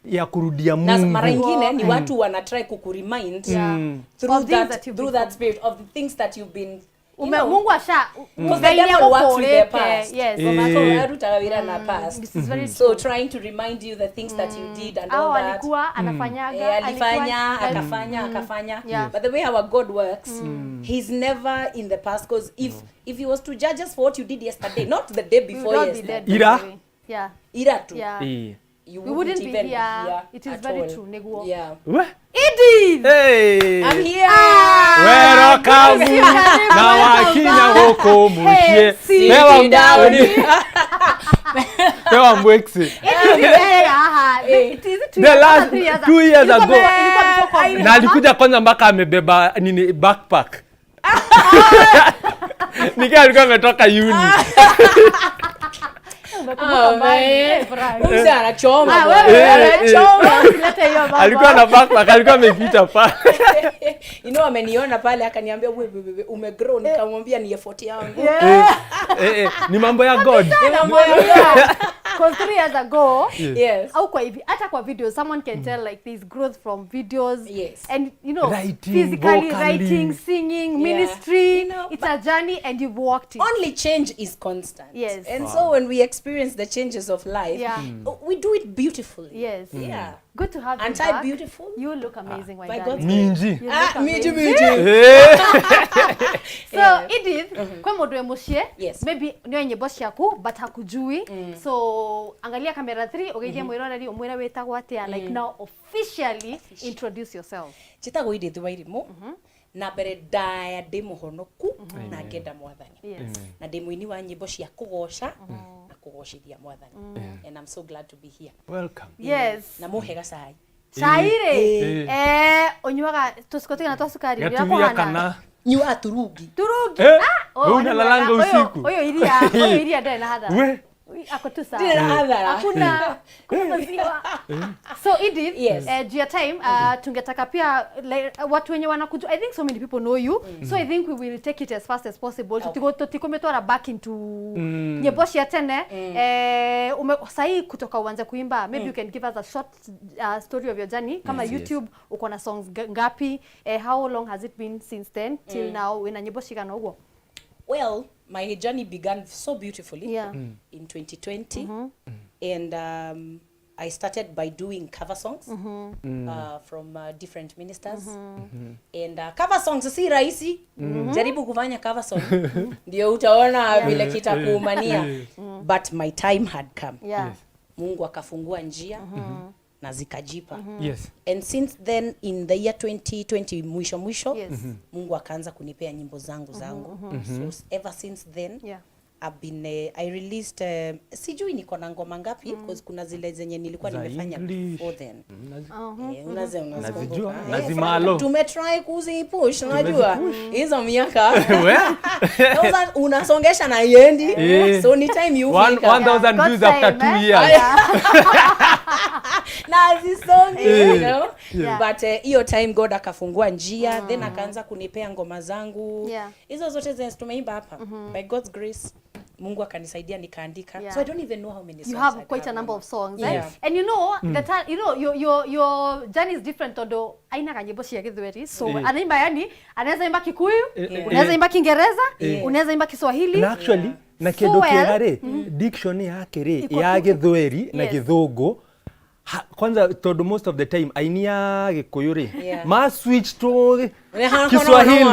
Ya kurudia Na Mungu. Mara ingine ni watu wana try kukuremind through Of things that, that you've through been that spirit of the things that you've been you Ume, know, Mungu asha because the devil works with their past. Yes. Arutaga wĩra na past. This is very So trying to remind you the things that you did and Au all that. alikuwa anafanyaga, Eh, alifanya, akafanya, akafanya. But the way our God works, he's never in the past, because if he was to judge us for what you did yesterday, not the day We would before all be yesterday, dead, by Ira. the way. Yeah. Ira tu, Yeah. you We wouldn't be even here. here It is at very all. true, nĩguo. Yeah. We? Edith! Hey. I'm here. Welcome na wakinya gũkũ mũciĩ. Hey, Pewa sit down. Pewa mwexi. Edith, eh, aha. Eh. It is two The years, last 3 years 2 years Ilikuwa ago. ilikuwa before COVID. Na alikuja kwanza mpaka amebeba nini, backpack. Nikaa alikuwa ametoka uni. Umekumbuka Oh, mbali. man. Eh, Frank. Huyu mzee anachoma, Ah, bwana. wewe, Eh, wewe, Anachoma. usilete hiyo mambo. Alikuwa na backpack, alikuwa amepita pale. Ameniona pale akaniambia, "Wewe, wewe, wewe, umegrow." Nikamwambia ni effort yangu. Yeah. Eh, eh, ni mambo ya God. Mambo ya God. 'Cause 3 years ago, au kwa hivi hata kwa videos, someone can tell like there's growth from videos and Writing, physically, vocally. writing, singing, ministry. It's a journey and you've walked it. Only change is constant. And so when we experience the changes of life, we do it beautifully. Yeah. Good to have Aren't you I back. Beautiful? You look amazing, my By darling. God's Minji. You look Ah, miji amazing. miji. Eh. So Edith, kwe mundu wi muciĩ, maybe nĩoĩ nyĩmbo ciaku but hakujui, so angalia kamera 3 ũgeithie mwĩroreri, ũmwĩre wĩtagwo atĩa, like now officially introduce yourself. Njĩtagwo Edith Wairimu, na mbere ndaya ndĩ mũhonoku na ngenda Mwathani, na ndĩ mũini wa nyĩmbo cia kũgoca na kũgocithia Mwathani, and I'm so glad to be here. Welcome. Na mũhe gacai. Cai rĩ, Eh. eh, ũnyuaga tũciko tũigana twa cukari? Ũrĩa Gatumia kũhana? kana Nyuaga turungi. Turungi. Eh, Ah, oh, wewe nĩ unalalanga mwega. usiku. Ũyũ iria ndarĩ na hathara. We. Ako tu sawa. Ndirĩ na hathara. Hakuna, kuna maziwa. So Edith, eh, juu ya time, tungetaka pia, like, watu wenye wanakujua, I think so many people know you, so I think we will take it as fast as possible. Tutikumitwara back into nyimbo cia tene. Eh, sahii kutoka uanze kuimba, maybe you can give us a short story of your journey, kama YouTube uko na songs ngapi, eh, how long has it been since then till now, wina nyimbo cigana ũguo? Well, my journey began so beautifully in 2020, and I started by doing cover songs from different ministers. And cover songs si rahisi. Jaribu kufanya cover song ndio utaona vile kitakuumania. But my time had come. Mungu akafungua njia na zikajipa. And since then, in the year 2020 mwisho mwisho, Mungu akaanza kunipea nyimbo zangu zangu. So ever since then, I've been I released, sijui niko na ngoma ngapi, because kuna zile zenye nilikuwa Za nimefanya English. before then. Eh, unazikumbuka. Nazijua, Eh, nazimalo. tumetry kuzipush, unajua hizo miaka We? Sasa unasongesha na iendi, Eh. so ni time you One fika 1000 God's views after time, two eh? years. Na hazisongi, you know? Yeah. But hiyo time God akafungua njia, then akaanza kunipea ngoma zangu hizo zote zenye tumeimba hapa. By God's grace, Mungu akanisaidia nikaandika. So I don't even know how many songs You have I quite a have number now. of songs, eh? And the time, your journey is different tondu ainaga nyimbo cia Gĩthweri, so anaimba, yani anaweza imba Kikuyu, unaweza imba Kiingereza, unaweza imba Kiswahili. Na actually na So kindu well. kiega rĩ, diction yake rĩ Iko ya Gĩthweri na Gĩthũngũ, kwanza tondu most of the time aini a Gĩkũyũ rĩ ma switch to Kiswahili.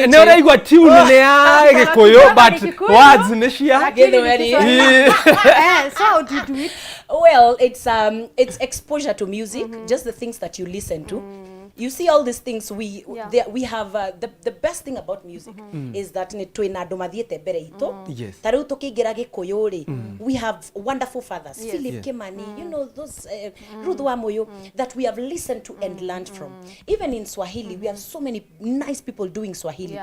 Nĩ ũraigua tune nĩ ya Gĩkũyũ but Kikuyu. Words nĩ cia Lakini ni Gĩthweri. Kiswahili. Eh, so how do you do it? Well, it's exposure to music, just the things that you listen to. You see, all these things we there, we have the best thing about music is that nĩ twĩna andũ mathiĩte mbere itũ. Ta rĩu tũkĩingĩra Gĩkũyũ rĩ, we have wonderful fathers, Philip Kimani, those Ruth Wamuyu that we have listened to and learned from. Even in Swahili, we have so many nice people doing Swahili.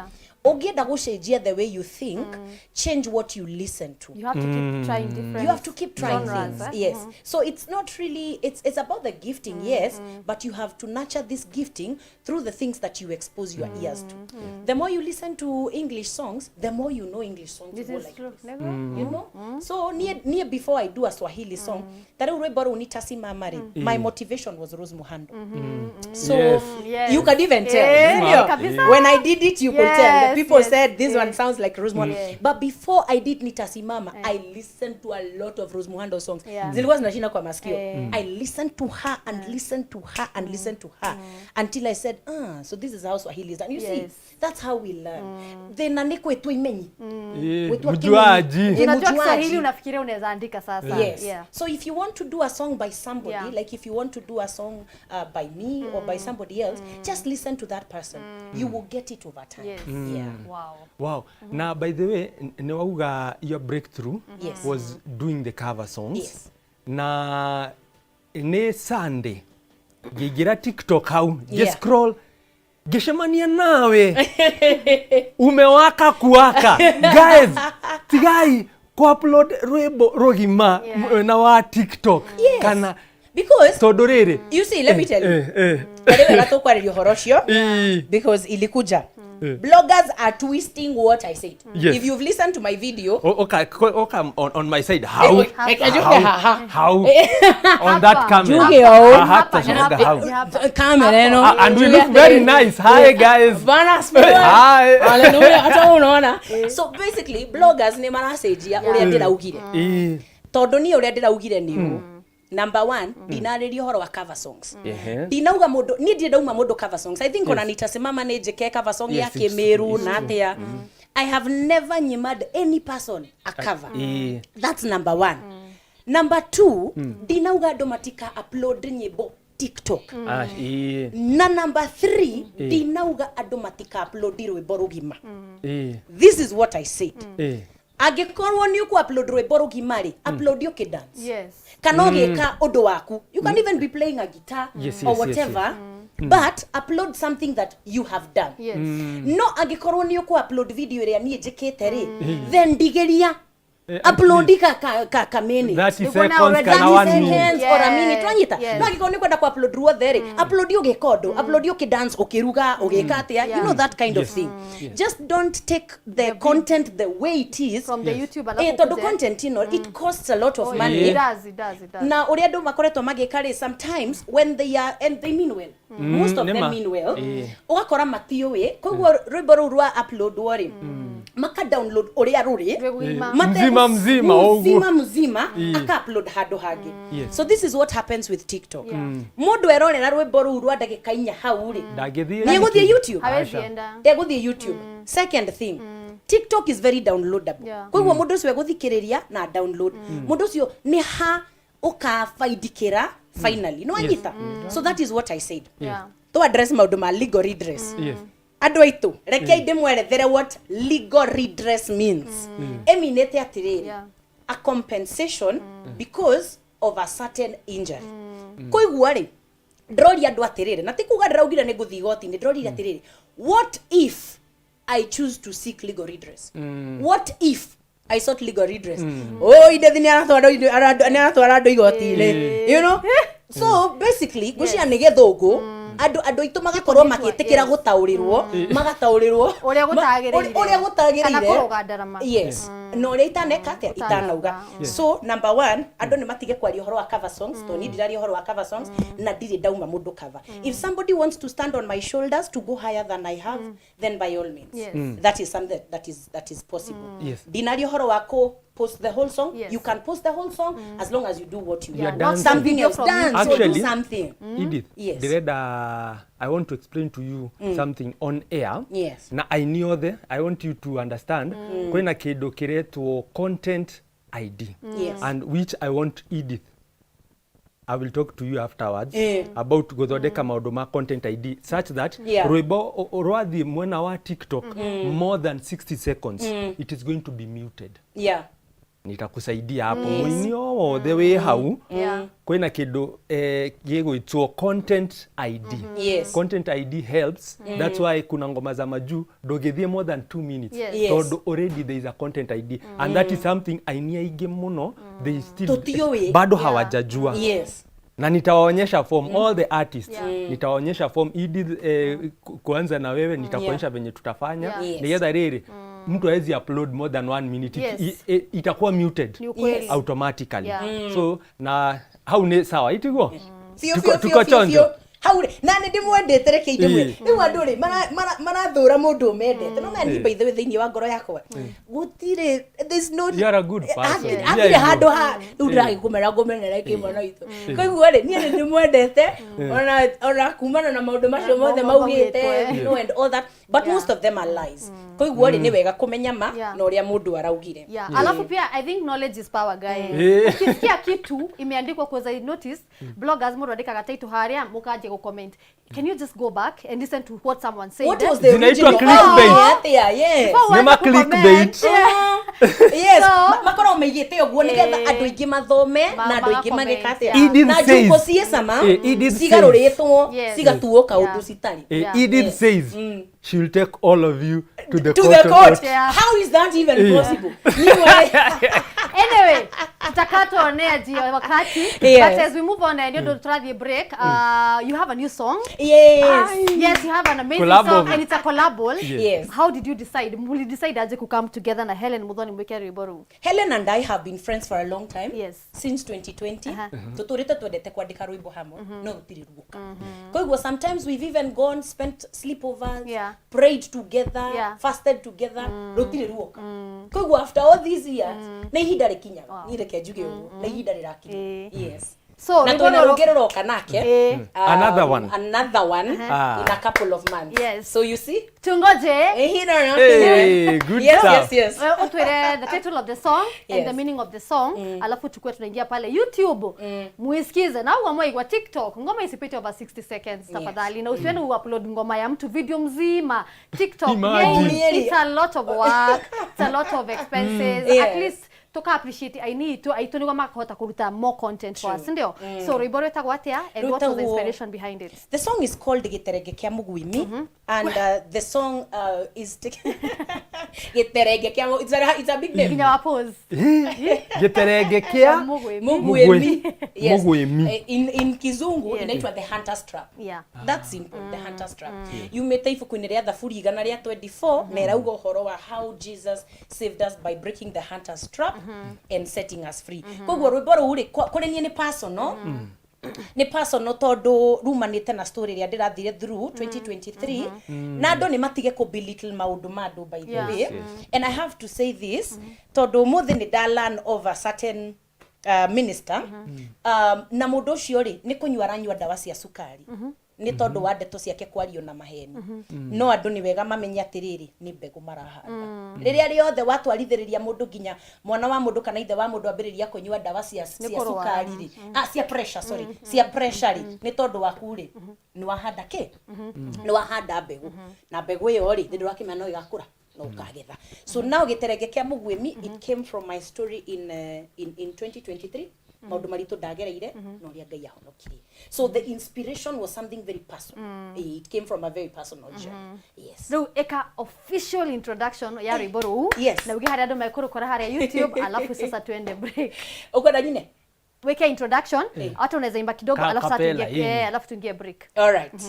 Ũngĩenda gũcenjia the way you think, change what you listen to. You have to keep trying different You have to keep trying genres, things. eh? Yes. So it's not really, it's about the gifting, yes, but you have to nurture this gifting through the things that you expose your ears to. The more you listen to English songs, the more you know English songs This go is like true. this. Nĩguo? You know? So near before I do a Swahili song, ta rĩu rwĩmbo rũu Nitasimama rĩ, my motivation was Rose Muhando. So Yes. Yes. you can even tell. Eh, Ndio. kabisa. When I did it, you could tell. The people Yes, said this one yes. sounds like Rose Muhando. Yeah. But before I did Nitasimama, I listened to a lot of Rose Muhando songs. Yeah. Zilikuwa zinashinda kwa masikio. Eh. I listened to her and listened to her and listened to her until I said, "Ah, so this is how Swahili is done." You see, Yes. that's how we learn. Thina nĩ kwĩtwo imenyi. Eh, Gwĩtwo mjuaji. kĩmenyi. Unajua Mjuaji. Kiswahili unafikiria unaweza andika sasa. Yes. Yeah. So if you want to do a song by somebody, Yeah. like if you want to do a song by me or by somebody else, just listen to that person. You will get it over time. Yes. Yeah. Wow. Wow. Na by the way, nĩ wauga your breakthrough Yes. was doing the cover songs. Yes. Na nĩ Sunday ngĩingĩra TikTok hau ngĩ Yeah. scroll, ngĩcemania nawe umewaka kuwaka. Guys, tigai ku-upload rwĩmbo rũgima Yeah. mwena wa TikTok. Yes. Kana Because tondũ rĩrĩ you see, let me tell you. Eh, Rĩu wega tũkwarĩria ũhoro ũcio eh, because ilikuja. Eh. Bloggers are twisting what I said. Yes. If you've listened to my video, Okay, on my side, how? Eh, eh, How? ha, How? On that Hapa. camera. Njuge o. Haha, Hapa, tashoga hapa, how? hapa. Kamera ĩno. Ah, and we look very nice. Hi guys. Bwana asifiwe. Hi. Hallelujah. Hata wewe unaona. So basically bloggers nĩ maracenjia ũrĩa ndĩraugire. Eh, Tondũ niĩ ũrĩa ndĩraugire nĩ ũũ. Number one, ndinarĩria ũhoro wa cover songs. Ehe. Ndinauga mũndũ, niĩ ndirĩ ndauma mũndũ cover songs. I think ona Nitasimama nĩ njĩke cover song ya Yes, it's Kĩmĩru true, na atĩa. I have never nyimad any person a cover. Eh, That's number one. Number two, ndinauga andũ matika upload nyĩmbo TikTok. Ah, eh, Na number three, ndinauga andũ matika upload rwĩmbo rũgima. eh, This is what I said. eh. Angĩkorwo nĩ ũkũ upload rwĩmbo rũgima rĩ, upload ũkĩ dance Yes. kana ũgĩka ũndũ waku. You can even be playing a guitar Yes, or yes, yes, whatever, but upload something that you have done. Yes. No angĩkorwo nĩ ũkũ upload video ĩrĩa niĩ njĩkĩte rĩ, then ndigĩria Eh, at upload least ka ka minute 30 Nĩguo na seconds already kana 30 1 minute. seconds or a minute, wanyita. Yes. No angĩkorwo nĩ kwenda ku upload ruothe rĩ, upload ũgĩka ũndũ, upload ũkĩ dance, ũkĩruga, ũgĩka atĩa, you know, that kind of Yes. thing. Just don't take the content the way it is From the Yes. YouTube alafu eh, tondũ ukuje- content it costs a lot of Oh, money. It does, it does, it does. Na ũrĩa andũ makoretwo magĩka rĩ, sometimes when they are, and they mean well, most of them nĩma. mean well, Eh. ũgakora matiũĩ, koguo rwĩmbo rũu rwa upload wo rĩ, maka download ũrĩa rũrĩ Rwĩgima. Mzima, mzima, ũguo. Mzima mzima, Eh. aka upload handũ hangĩ. Yes. So this is what happens with TikTok. Yeah. Mũndũ erorera rwĩmbo rũu rwa ndagĩka 4 hau rĩ, Ndangĩthiĩ nĩ egũthiĩ YouTube. Hawezi Aca. enda. Ndegũthiĩ YouTube. Second thing, TikTok is very downloadable. Yeah. Koguo mũndũ ũcio egũthikĩrĩria na download, mũndũ ũcio nĩ ha ũkabaindikĩra finally, nĩ wanyita? So that is what I said. Yeah. To address maũndũ ma legal redress, Yes. andũ aitũ, rekei ndĩmwerethere what legal redress means. Ĩminĩte atĩrĩrĩ, Yeah. a compensation because of a certain injury. Koiguo rĩ, ndĩroria andũ atĩrĩrĩ, na ti kuga ndĩraugire nĩ ngũthiĩ igoti-inĩ, ndĩrorire atĩrĩrĩ, what if I choose to seek legal redress? What if I sought legal redress? Oh, indethi nĩ aratwara andũ igoti-inĩ. So basically ngwĩciria nĩ gĩthũngũ andũ aitũ magakorwo magĩtĩkĩra gũtaũrĩrwo, magataũrĩrwo Ũrĩa gũtagĩrĩire. Ũrĩa gũtagĩrĩire. Kana kũrũga ndarama. Yes, na ũrĩa itaneka atĩa, Ũtanauga. itanauga. So number one, andũ nĩ matige kwaria ũhoro wa cover songs, tondũ niĩ ndiraria ũhoro wa cover songs na ndirĩ ndauma mũndũ cover. If somebody wants to stand on my shoulders to go higher than I have, then by all means, that is something that is possible. Ndinaria ũhoro wa kũ post the whole song. You can post the whole song as long as you do what you You are do. dancing. Something Video else from dance or do Actually- something. Edith, Yes. ndĩrenda, I want to explain to you something on air. Yes. Na aini othe, I want you to understand kwĩna kĩndũ kĩretwo content ID. And which I want Edith, I will talk to you afterwards about gũthondeka maũndũ ma content ID such that rwĩmbo rwathiĩ mwena wa TikTok more than 60 seconds, it is going to be muted. Nitakusaidia hapo. Muini o wothe wĩ hau, kwĩna kĩndũ gĩgwĩtwo content ID. Content ID helps. That's why kuna ngoma za majuu ndũngĩthiĩ more than 2 minutes, tondũ already there is a content ID, and that is something aini aingĩ mũno, they still Tũtiũĩ. bado hawajajua. Na nitawaonyesha form, all the artists. Nitawaonyesha form, Edith, kuanza na wewe, nitakuonyesha venye tutafanya, nigetha rĩrĩ mtu hawezi upload more than one minute. Itakuwa muted Ni ukweli. Automatically. So na hau nĩ sawa, itiguo? Biũ, Tuko- biũ, tuko biũ, biũ, chonjo. biũ. Hau rĩ, na nĩ ndĩmwendete, reke ndĩmwĩre. Rĩu andũ rĩ, marathũra mũndũ ũmendete, no mani, by the way, thĩinĩ wa ngoro yakwa gũtirĩ, there's no You are a good person. Yeah, hatirĩ you handũ ha rĩu ndĩragĩkũmera ngũmenere kĩmwana witũ. Koguo rĩ, niĩ nĩ ndĩmwendete ona kumana na maũndũ macio mothe maugĩte, maugĩtwo, and all that, but most of them are lies. Koguo rĩ, nĩ wega kũmenya ma na ũrĩa mũndũ araugire. Yeah. Alafu pia I think knowledge is power, guys. Ukisikia kitu imeandikwa, cause I notice bloggers mũndũ andĩkaga title harĩa, mũkanjia gũ-comment. Can you just go back and listen to what someone said? What was the Zinaitwa original clickbait. idea? Atĩa? Yes. Before Nĩ ma uanze ku-comment, clickbait. Yes. So- Makoragwo maigĩte ũguo nĩgetha andũ aingĩ mathome na andũ aingĩ ma-comment, magĩka atĩa. yeah. Edith Na says- njukũ ciĩ cama, Edith cigarũrĩtwo, cigatuo kaũndũ citarĩ. Edith says she'll take all of you to the To court. the court. Yeah. How is that even possible? Niwe- Anyway, tutakaa tuonea jio wakati. But as we move on, ndio ndo turathiĩ break, you have a new song. Yes. Yes, you have an amazing Collabo. song and it's a collabo. Yes. How did you decide, muli decide aje ku come together na Helen Muthoni mwike rwĩmbo rũu? Helen and I have been friends for a long time. Since 2020. Tuturite twendete kwandika rwimbo hamwe, no rutiri ruoka. Koguo sometimes we've even gone, spent sleepovers, prayed together, fasted together, rutiri ruoka. Koguo after all these years, nĩ ihinda rĩkinyaga. Niĩ reke njuge ũguo, nĩ ihinda rĩrakinya. Yes. So Na rwĩmbo twĩna rũrũ- rũngĩ rũroka nake. Another one. Another one Ah. in a couple of months. So you see? Tungoje. Ihinda rĩrakinya. Hey, good Yes, stuff. yes. Utwire the title of the song and the meaning of the song, alafu tukue tunaingia pale YouTube muisikize na uamue kwa TikTok. Ngoma isipite over 60 seconds, tafadhali, na usiende uupload ngoma ya mtu video mzima TikTok. Imagine. Yeah, it's a lot of work, it's a lot of expenses. At least tuka appreciate aini itu aitu niguo makahota kuruta more content for us, ndio? So rwimbo rwĩtagwo atĩa and what was the inspiration behind it? The song is called Gĩterenge kĩa Mũguimi, and the song is Gĩterenge kĩa it's a big name. Nginya wa pose. Gĩterenge kĩa Mũguimi. Mũguimi. Yes. Mũguimi. In Kizungu inaitwa The Hunter's Trap. That's simple, The Hunter's Trap. Yumĩte ibuku-inĩ rĩa Thaburi 124, na ĩrauga ũhoro wa how Jesus saved us by breaking the hunter's trap and setting us free. Koguo rwĩmbo rũu rĩ, kũrĩ niĩ nĩ personal, nĩ personal tondũ rumanĩte na story ĩrĩa ndĩrathire through 2023, na andũ nĩ matige kũ belittle maũndũ ma andũ, by the way. And I have to say this tondũ ũmũthĩ nĩ nda learn of a certain minister, na mũndũ ũcio rĩ, nĩ kũnyua aranyua ndawa cia cukari nĩ tondũ wa ndeto ciake kwario na maheni. No andũ nĩ wega mamenye atĩrĩrĩ, nĩ mbegũ marahanda. Rĩrĩa rĩothe watwarithĩrĩria mũndũ, nginya mwana wa mũndũ kana ithe wa mũndũ, ambĩrĩria kũnyua ndawa cia kũrwara. Cukari rĩ, ah, cia pressure, sorry, cia pressure rĩ, nĩ tondũ waku rĩ, nĩ wahanda kĩ? Nĩ wahanda mbegũ, na mbegũ ĩyo rĩ, nĩ ndũrakĩmenya no ĩgakũra no ũkagetha. So now Gĩterenge kĩa Mũguĩmi, it came from my story in 2023, maũndũ maritũ ndagereire na ũrĩa Ngai ahonokirie. So the inspiration was something very personal. It came from a very personal journey, yes. Rĩu ĩka official introduction ya rwĩmbo rũu na uge harĩa andũ mekũrũkora harĩa YouTube, alafu sasa tuende break. Ũkwenda nyine? Weke introduction, hata unaweza imba kidogo, alafu sasa Kapela, tuingie, hii. alafu tuingie break. Alright.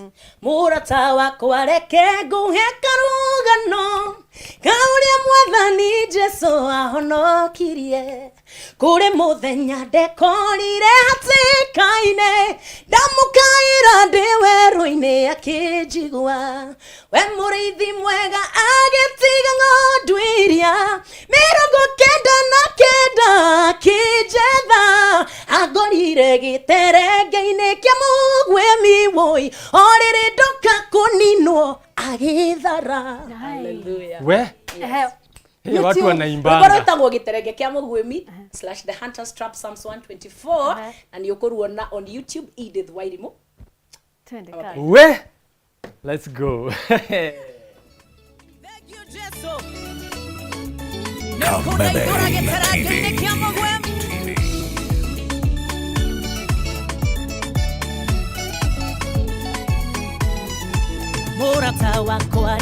Mũrata wakwa, reke ngũhe karũgano ka ũrĩa Mwathani Jesu ahonokirie. Kũrĩ mũthenya ndekorire hatĩka-inĩ, ndamũkaĩra ndĩ werũ-inĩ, akĩnjigua. We mũrĩithi mwega agĩtiga ng'ondu iria 99 akĩnjetha, angorire gĩterenge-inĩ kĩa mũguĩmi, woi, o rĩrĩ ndoka kũninwo agĩthara. Hallelujah. We. Hey, watu YouTube. Rwĩmbo wanaimbanga. rwĩtagwo Gĩterenge kĩa Mũguĩmi slash The Hunter's Trap, Psalms 124, na nĩ ũkũruona on YouTube, Edith Wairimu. Twende kazi. We. Let's go. Thank you, Jesu. Kameme TV. Mũrata wakwa.